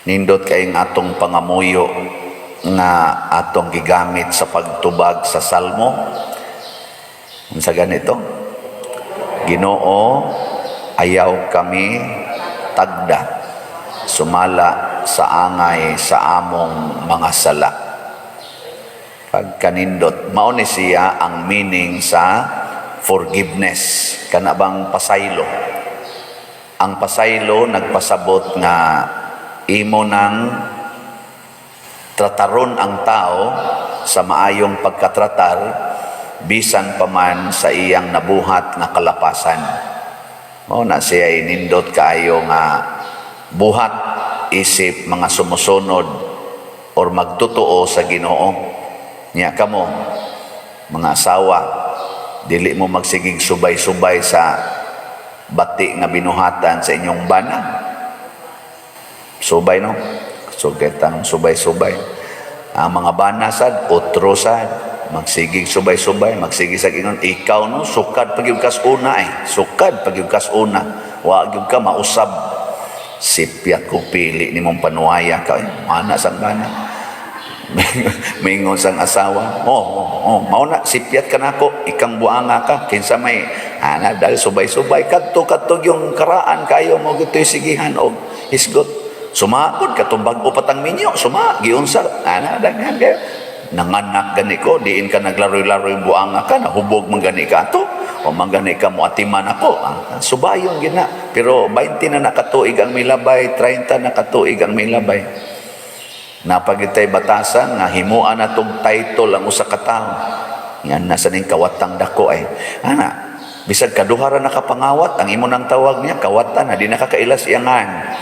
Nindot kayong atong pangamuyo nga atong gigamit sa pagtubag sa Salmo. Unsa ganito? Ginoo, ayaw kami tagda sumala sa angay sa among mga sala. Pagkanindot, mao ni siya ang meaning sa forgiveness. Kana bang pasaylo? Ang pasaylo nagpasabot nga imo nang trataron ang tao sa maayong pagkatratar bisan pa man sa iyang nabuhat nga kalapasan. Mao na siya nindot kaayo nga buhat isip mga sumusunod or magtotoo sa Ginoo. Nya kamo mga asawa, dili mo magsigig subay-subay sa bati nga binuhatan sa inyong bana. Subay, no? So kitang subay-subay. Ang mga bana sad, otro sad, magsigig subay-subay, magsigig sa ingon, ikaw no, sukad pag kas una eh. Sukad pag kas una. Wa gyud ka mausab. Sipyat ko pili nimong panuaya ka. Eh. Mana sang bana. Mingon sang asawa, Oh, mao na, sipyat ka nako, ikang buanga ka, kinsa may, ana, dahil subay-subay, kadto, kadto yung karaan, kayo mo gito'y sigihan, og hisgot, sumakod, katong bag-o patang minyo, suma, giunsa, ana, daghan kayo, nanganak gani ko, diin ka naglaroy-laroy yung buanga ka, nahubog man gani ka ato, o man gani ka mo atiman ako, ah, subayon gina, pero 20 na nakatuig ang milabay, 30 na katuig ang milabay. Napagitay batasan nga himuan na tong title ang usa ka tawo. Yan nasa ning kawatang dako ay. Ana, bisag kaduha ra nakapangawat, ang imo nang tawag niya kawatan na di nakakailas iyangan.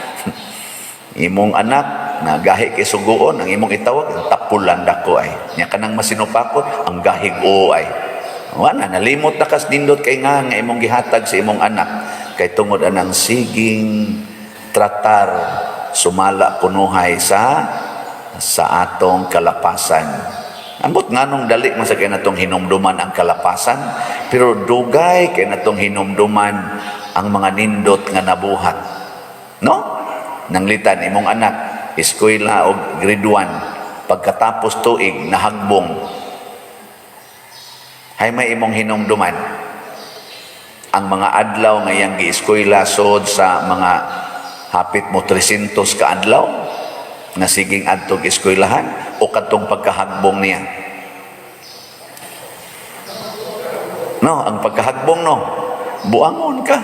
Imong anak na gahi kay suguon, ang imong itawag ang tapulan dako ay. Nya kanang masinupakot, ang gahig o ay. Wala, nalimot na kas nindot kay nga imong gihatag sa imong anak kay tungod anang siging tratar sumala kunuhay sa atong kalapasan. Ambot nganong dali man sa kay natong hinumduman ang kalapasan, pero dugay kay natong hinumduman ang mga nindot nga nabuhat. No? Nanglitan imong anak, eskwela og grade 1, pagkatapos tuig nahagbong. Hay may imong hinumduman ang mga adlaw nga iyang gieskwela sod sa mga hapit mo 300 ka adlaw nga siging adtog eskwelahan o kadtong pagkahagbong niya. No, ang pagkahagbong no, buangon ka.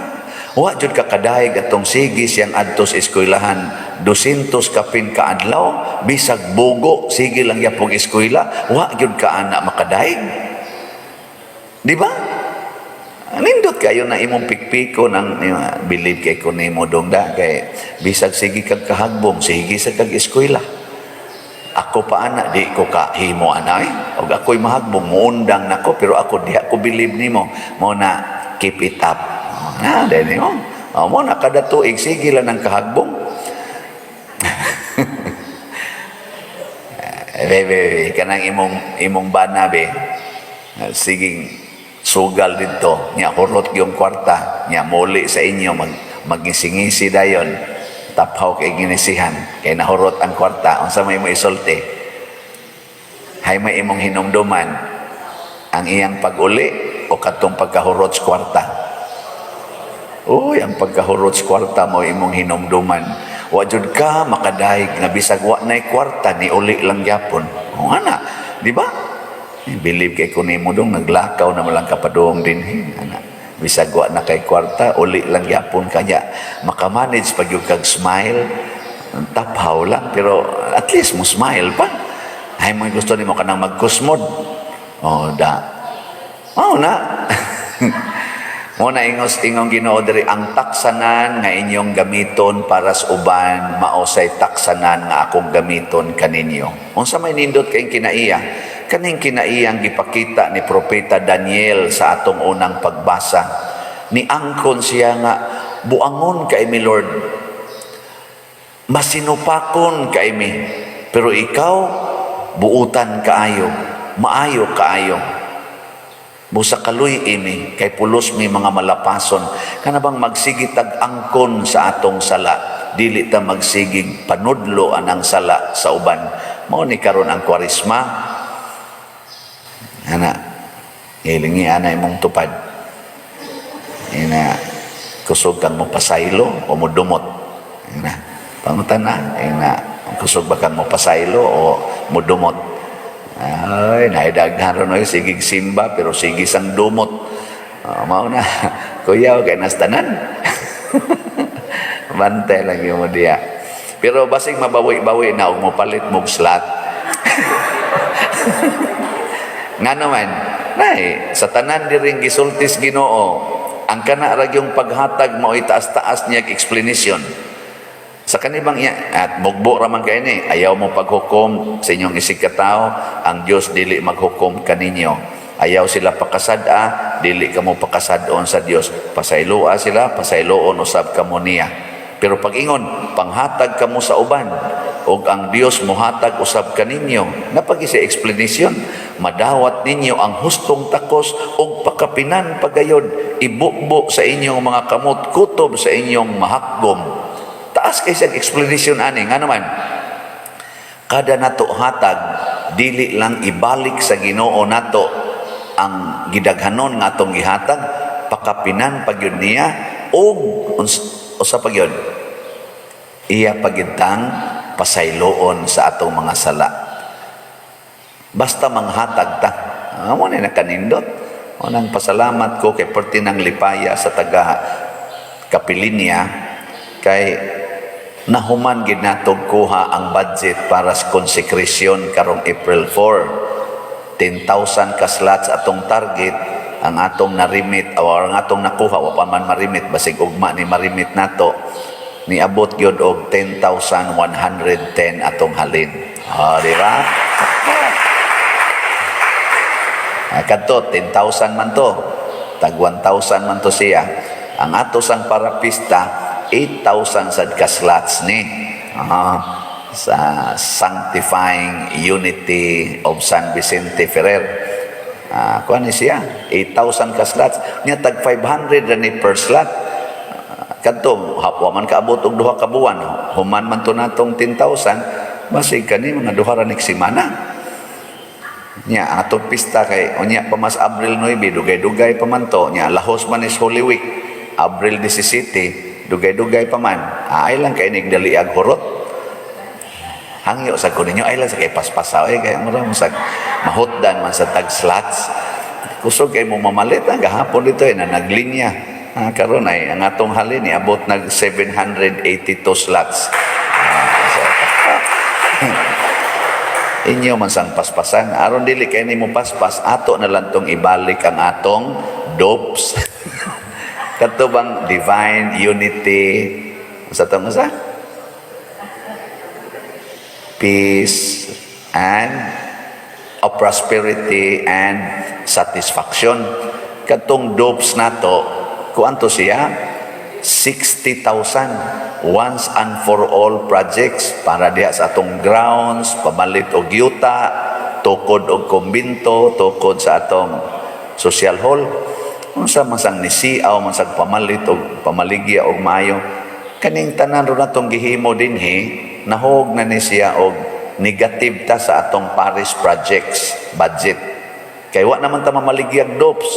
Wa jud ka kadayeg atong sige siyang adto sa eskwelahan 200 kapin ka adlaw bisag bugo sige lang yapong eskwela, wa jud ka ana makadayeg. Di ba? Nindot kayo na imong pikpiko ng believe kay ko nimo dong da kay bisag sige kag kahagbong, sige sa kag eskwela. Ako pa ana, di ko ka himo anay. Og ako'y mahagbong, muundang nako, pero ako di ako believe nimo. Mo na keep it up. Na dili mo. Oh, mo na kada tuig sige lang ang kahagbong. Be, be, be, kanang imong bana be. Siging sugal dito, nya hurot yung kwarta, nya muli sa inyo magisingisi dayon. Taphaw kay ginisihan, kay nahurot ang kwarta, unsa may mo isulti? Hay may imong hinumduman ang iyang pag-uli o katong pagkahurot sa kwarta? Uy, ang pagkahurot sa kwarta mo imong hinumduman. Wa jud ka makadayeg nga bisag wa nay kwarta ni uli lang gyapon. O ana, di ba? Believe kay ko nimo dong naglakaw na malang kapadong din ana. Bisag wa na kay kwarta, uli lang gyapon kanya. Makamanage pag yung kag smile, taphaw lang pero at least mo smile pa. Ay mo gusto nimo kanang magkusmod. Oh, da. Oh na. Mo na ingos ingong Ginoo diri ang taksanan nga inyong gamiton para sa uban mao say taksanan nga akong gamiton kaninyo. Unsa may nindot kay kinaiya? Kaning kinaiyang gipakita ni propeta Daniel sa atong unang pagbasa. Ni angkon siya nga buangon kay mi Lord. Masinupakon kay mi. Pero ikaw buutan kaayo, maayo kaayo. Busa kaluy ini kay pulos mi mga malapason kana bang magsigitag angkon sa atong sala. dili ta magsigig panudlo anang sala sa uban. Mao ni karon ang Kwaresma. Ana, ilingi ana imong tupad. Ina, kusog kang mopasaylo o modumot? Ina, pangutan na. Ina, kusog ba kang mopasaylo o modumot? Ay, naidaghan ron oy, sigig simba pero sige sang dumot. Ah, mao na. Kuya, kay nas tanan. Bantay lang yung mo diya. Pero basig mabawi-bawi na og mopalit mog slot. Nga naman, nay, sa tanan diring gisultis Ginoo, ang kana ra gyung paghatag mao taas-taas niya explanation. Sa kanibang iya, at mugbo ra man kay ni, ayaw mo paghukom sa inyong isig katao, ang Dios dili maghukom kaninyo. Ayaw sila pakasad-a, dili kamo pakasad-on sa Dios. Pasayloa sila, pasayloon usab kamo niya. Pero pag-ingon, panghatag kamo sa uban, ug ang Dios mohatag usab kaninyo. Napagi sa explanation, madawat ninyo ang hustong takos ug pakapinan pagayod, ibubo sa inyong mga kamot, kutob sa inyong mahakgom. Taas kay siyang explanation ani, nga naman, kada nato hatag, dili lang ibalik sa Ginoo nato ang gidaghanon nga atong gihatag, pakapinan pagyud niya ug usa pagyud iya pagintang pasayloon sa atong mga sala. Basta manghatag ta. Amo ni nakanindot. Unang pasalamat ko kay perti ng lipaya sa taga Kapilinya kay nahuman gid natog kuha ang budget para sa consecration karong April 4. 10,000 ka slots atong target. Ang atong narimit o ang atong nakuha, wa pa man marimit, basig ugma ni marimit nato, niabot gyud og 10,110 atong halin. Ah, di ba? Ah, kadto 10,000 man to. Tag 1,000 man to siya. Ang ato sang parapista, 8,000 sad ka slots ni. Ah, sa Sanctifying Unity of San Vicente Ferrer. Ah, kuan ni siya, 8,000 ka slots. Nya tag 500 ra ni per slot. Ah, kadto wa man kaabot og 2 ka buwan, human man to natong 10,000, basig kani mga 2 ra ni semana. Nya ang atong pista kay unya pa mas Abril 9, dugay-dugay pa man to. Nya lahos man is Holy Week, Abril 17, dugay-dugay pa man. Ah, ay lang kay nig dali ag hurot. Hangyo sa ko ninyo, ay lang sa kay paspasaw eh, kay mura mo sa mahutdan man sa tag slots. Kusog kay mo mamalit ang gahapon dito eh, na naglinya. Ah, karon ay ang atong halin niabot nag 782 slots. Ah, so, inyo man sang paspasan. Aron dili kay nimo paspas, ato na lang tong ibalik ang atong dopes. Kadto bang Divine Unity sa tong sa Peace and of Prosperity and Satisfaction. Katong dopes nato, kuanto siya? 60,000 once and for all projects para diha sa atong grounds, pamalit og yuta, tukod og kumbinto, tukod sa atong social hall. Unsa man sang nisiaw man sang pamalit og pamaligya og maayo. Kaning tanan ro natong gihimo dinhi, nahog na ni siya og negative ta sa atong parish projects budget. Kay wa naman ta mamaligyag dopes.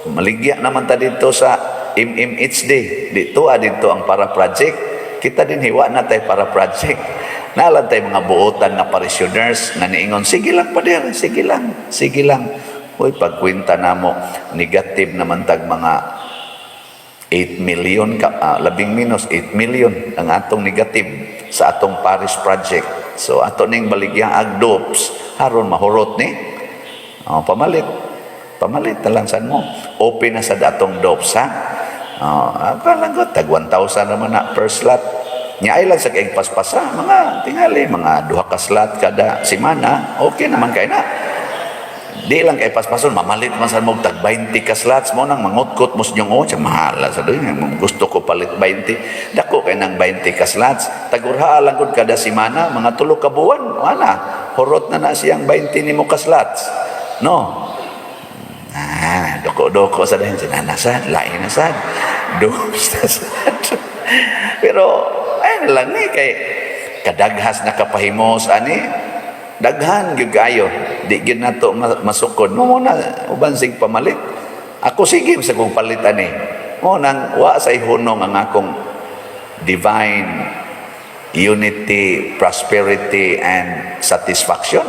Maligya naman ta dito sa MMHD. Dito ah, dito ang para project. Kita din hiwa na tayo para project. Nalan tayo mga buotan nga parishioners nga niingon, "Sige lang, pader, sige lang, sige lang." Uy, pagkwenta namo, negative naman tag mga 8 million, ka, labing minus 8 million ang atong negative sa atong parish project. So ato ning baligya ag dopes, haron mahurot ni. Oh, pamalit. Pamalit na lang san mo. Open na sa atong dopes, ha. Oh, ako lang ko, tag 1,000 naman na per slot. Nya ay lang sa kay paspasa, mga tingali, mga duha ka slot kada semana, okay naman kay na. Di lang kay paspason, mamalit man sa mo tag 20 ka slots mo nang mangutkot mo sa inyong, oh, siya mahala sa doon. Gusto ko palit 20. Dako kay nang 20 ka slots. Tagurha lang gud kada semana, mga 3 ka buwan, wala. Hurot na na siyang 20 nimo ka slots. No? Ah, doko-doko sa dahil sinanasad, lain na sad. Dupes na sad. Pero, ay Try na lang ni kay kadaghas nakapahimos ani, daghan gyud kaayo, di gyud nato masukod mo na uban sig pamalit. Ako, sige sa kong palit ani mo nang wa say hunong ang akong divine unity, prosperity and satisfaction.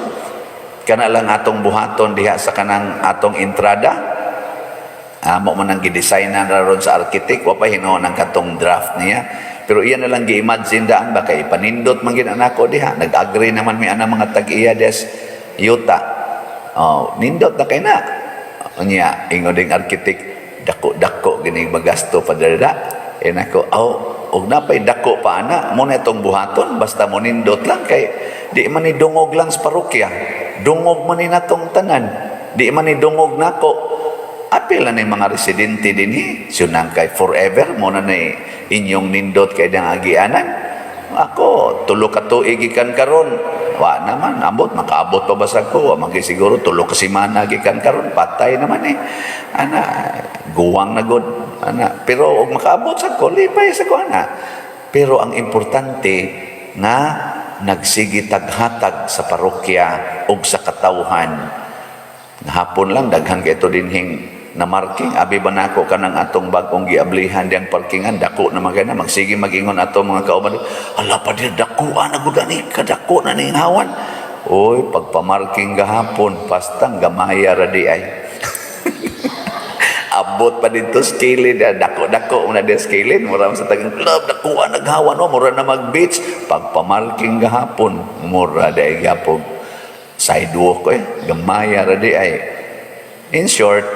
Kana lang atong buhaton diha sa kanang atong entrada. Amo man ang gidesignan ra ron sa architect, wa pa hinuon ang katong draft niya. Pero iya na lang gi-imagine daan ba kay panindot man gid nako diha. Nag-agree naman mi ana mga tag-iya des yuta. Oh, nindot na kay na. Unya, ingon ding architect, dako-dako gini magasto pa dira. Eh nako, oh, og napay dako pa ana, mo na itong buhaton, basta mo nindot lang kay di man ni dungog lang sa parokya. Dungog man ni natong tanan. Di man ni dungog nako. Apil na ni mga residente dinhi, sunang kay forever mo na ni inyong nindot kay dang agianan. Ako, tulo ka tuig gikan karon. Wa naman, ambot, makaabot pa ba sa ko? Wa man kay siguro, tulo ka semana gikan karon, patay naman eh. Ana, guwang na god. Ana, pero og makaabot sa ko, lipay sa ko ana. Pero ang importante nga nagsige taghatag sa parokya ug sa katawhan. Hapon lang daghan kay ito dinhing na marking. Abi ba nako kanang atong bagong giablihan diyang parkingan, dako na man kay na magsige magingon ato mga kauban, "Ala pa dir, dako ana gud ani, kadako na ning hawan." Oy, pagpamarking gahapon, pastang gamaya ra di ay. Abot pa dito sa kilid, dako-dako na di sa kilid, mura sa tagang club, dako naghawan, no, mura na mag-beach. Pagpamarking gahapon, mura di ay gapog sidewalk eh, gamaya ra di ay. In short,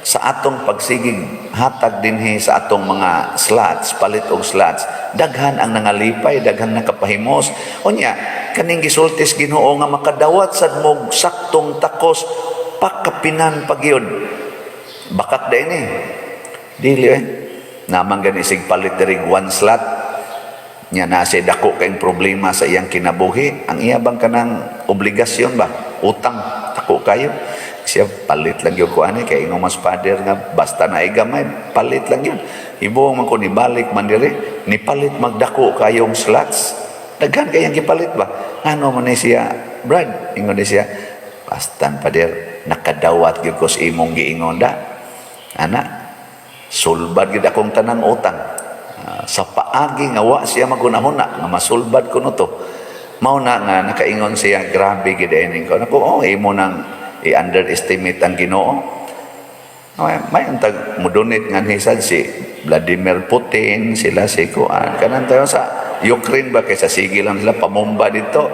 sa atong pagsigig hatag dinhi sa atong mga slots, palit og slots, daghan ang nangalipay, daghan nakapahimos. Unya, kaning gisultis Ginoo nga makadawat sad mo saktong takos, pakapinan pagyud. Bakat din eh. Dili eh. Naman gani sig palit diri one slot. Nya na siya dako kayong problema sa iyang kinabuhi. Ang iya bang kanang obligasyon ba? Utang dako kayo. Siya palit lang yun ko ani kay ingon mas father nga basta na gamay palit lang yun. Ibuong man ko ni balik man diri ni palit magdako kayong slots. Daghan kayang gipalit ba? Ano man ni siya, Brad? Ingon ni siya, "Pastan pader, nakadawat gyud ko sa imong giingon da. Ana, sulbad gyud akong tanang utang." Ah, sa paagi nga wa siya magunahuna nga masulbad ko no to. Mao na nga nakaingon siya, "Grabe gid ini ko." Nako, oh, imo nang i-underestimate ang Ginoo. Ay, may tag mudonate nga hisad si Vladimir Putin, sila si kuan kanang tayo sa Ukraine ba kaysa sige lang sila pamumba dito.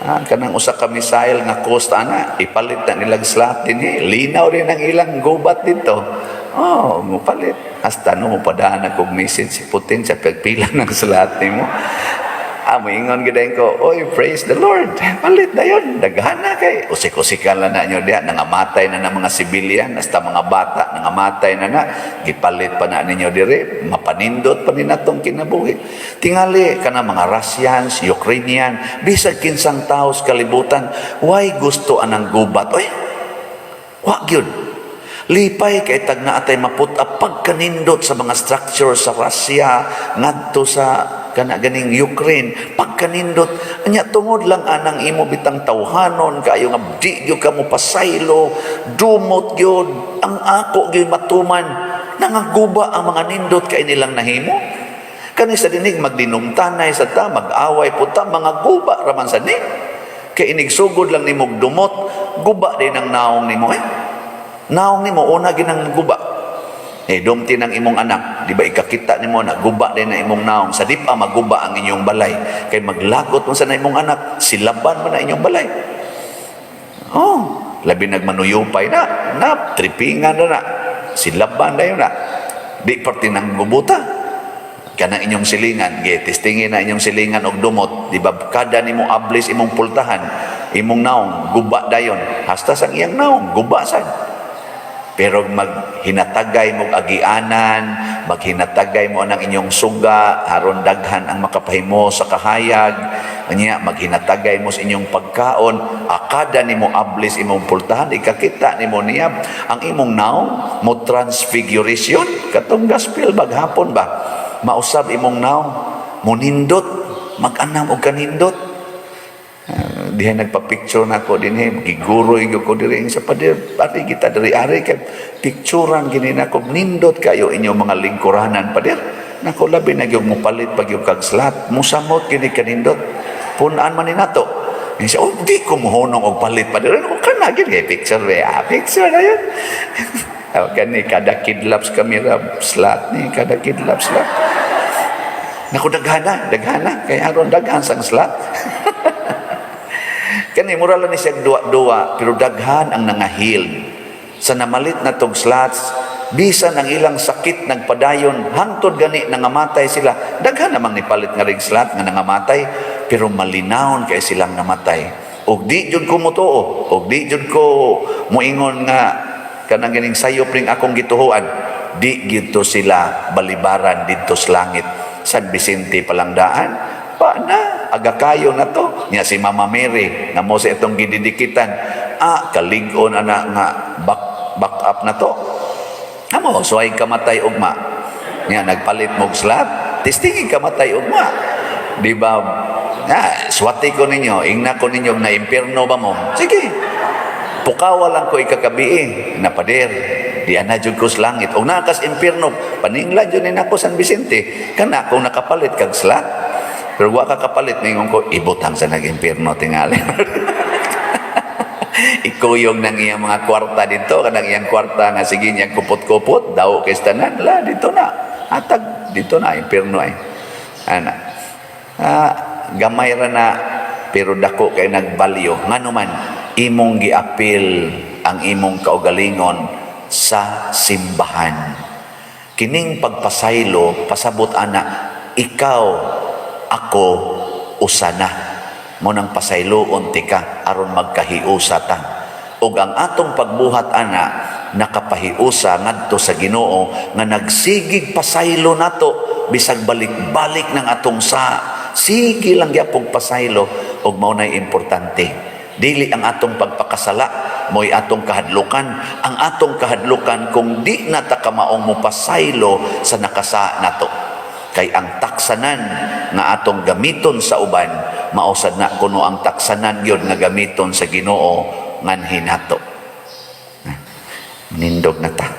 Ah, kanang usa ka missile nga cost ana ipalit na nilang slot din eh. Linaw din ang ilang gubat dito. Oh, mupalit. Hasta no mopadaan na kog message si Putin sa pagpila ng slot nimo. Ah, moingon gid ko, "Oy, praise the Lord. Palit na yun. Daghan na kay. Usik-usikan lang na nyo diya. Nangamatay na ng mga sibilyan, hasta mga bata, nangamatay na na. Gipalit pa na ninyo dire. Mapanindot pa ni natong kinabuhi." Tingali ka na mga Russians, Ukrainian, bisag kinsang tao sa kalibutan, why gusto anang gubat? Oy, wa gyud. Lipay kay tag na atay maput-a pagkanindot sa mga structure sa Russia ngadto sa kana ganing Ukraine, pagkanindot. Anya tungod lang anang imo bitang tawhanon kayo nga di gyud ka mo pasaylo, dumot gyud ang ako gyud matuman, nangaguba ang mga nindot kay nilang nahimo. Kani sa dinig magdinumtanay sa ta, mag-away po ta, mga guba raman sa ni kay inigsugod lang nimo dumot, guba din ang naong nimo eh. Naong nimo una ginang guba. Eh, dumti ng imong anak, di ba ikakita nimo na guba din na imong naong. Sa di pa maguba ang inyong balay. Kay maglagot mo sa na imong anak, silaban mo na inyong balay. Oh, labi nagmanuyupay na, na, tripingan na na, silaban na yun na. Di parte ng gubuta. Kana inyong silingan, ge, testingin na inyong silingan og dumot, di ba kada nimo ablis imong pultahan, imong naong, guba dayon. Hasta sa iyang naong, guba sad. Pero maghinatagay mo agianan, maghinatagay mo ang inyong suga, aron daghan ang makapahimo sa kahayag, anya maghinatagay mo sa inyong pagkaon, akada nimo ablis imong pultahan, ikakita nimo niya ang imong naong mo transfiguration katong gospel baghapon ba? Mausab imong naong. Munindot, mag-anam og kanindot. Diha nagpa-picture na ako dinhi, giguroy gyud ko diri sa pader, pari kita diri ari kay picturean gini nako. Nindot kayo inyong mga lingkuranan, pader. Nako, labi na gyud mopalit pag yung kag slot, musamot gini kanindot. Punan man ni nato. Siya, "Oh, di ko mohunong og palit, pader." Ano kana gini picture be? Ah, picture na yun. Oh, kani kada kidlaps kamera slot ni kada kidlap slot. Naku, daghana, daghana kay aron daghan sang slot. Kani mura lang ni siya duwa-duwa, pero daghan ang nangahil sa namalit na tog slots. Bisan ang ilang sakit nagpadayon hangtod gani nangamatay sila. Daghan namang nipalit nga rig slot nga nangamatay, pero malinawon kay silang namatay. Og di jud ko motuo, og di jud ko moingon nga kanang ganing sayop ring akong gituhuan, di gito sila balibaran didto sa langit. San Vicente palangdaan pa na, aga kayo na to nya. Si Mama Mary nga mo sa itong gididikitan, kalig-on ana nga back up na to. Amo suway kamatay ugma nya, nagpalit mo og slot, testingin kamatay ugma, di ba? Swati ko ninyo, ingna ko ninyo na impierno ba mo. Sige, pukawa lang ko ikakabii na, "Pader, di ana jud ko sa langit." Og nakas impierno, paninglan jud ni nako San Vicente kana kung nakapalit kag slot. Pero wa ka kapalit, ningon ko, ibutang sa nag-impierno tingali. Ikuyog ng iyang mga kwarta dito, kanang iyang kwarta nga sige niyang kupot-kupot, daw kay tanan, la dito na. Hatag dito na impierno ay. Ana. Gamay ra na pero dako kay nagbalyo. Ngano man imong giapil ang imong kaugalingon sa simbahan. Kining pagpasaylo, pasabot ana, ikaw, ako, usana. Mo nang pasayloon tika aron magkahiusa ta. Ug ang atong pagbuhat ana nakapahiusa ngadto sa Ginoo nga nagsigig pasaylo nato bisag balik-balik ng atong sa sige lang gyapong pasaylo. Ug mao nay importante. Dili ang atong pagpakasala mo'y atong kahadlukan. Ang atong kahadlukan kung di na ta kamaong mopasaylo sa nakasa nato. Kay ang taksanan nga atong gamiton sa uban, mausad na kuno ang taksanan gyud nga gamiton sa Ginoo nganhi nato. Nindog na ta.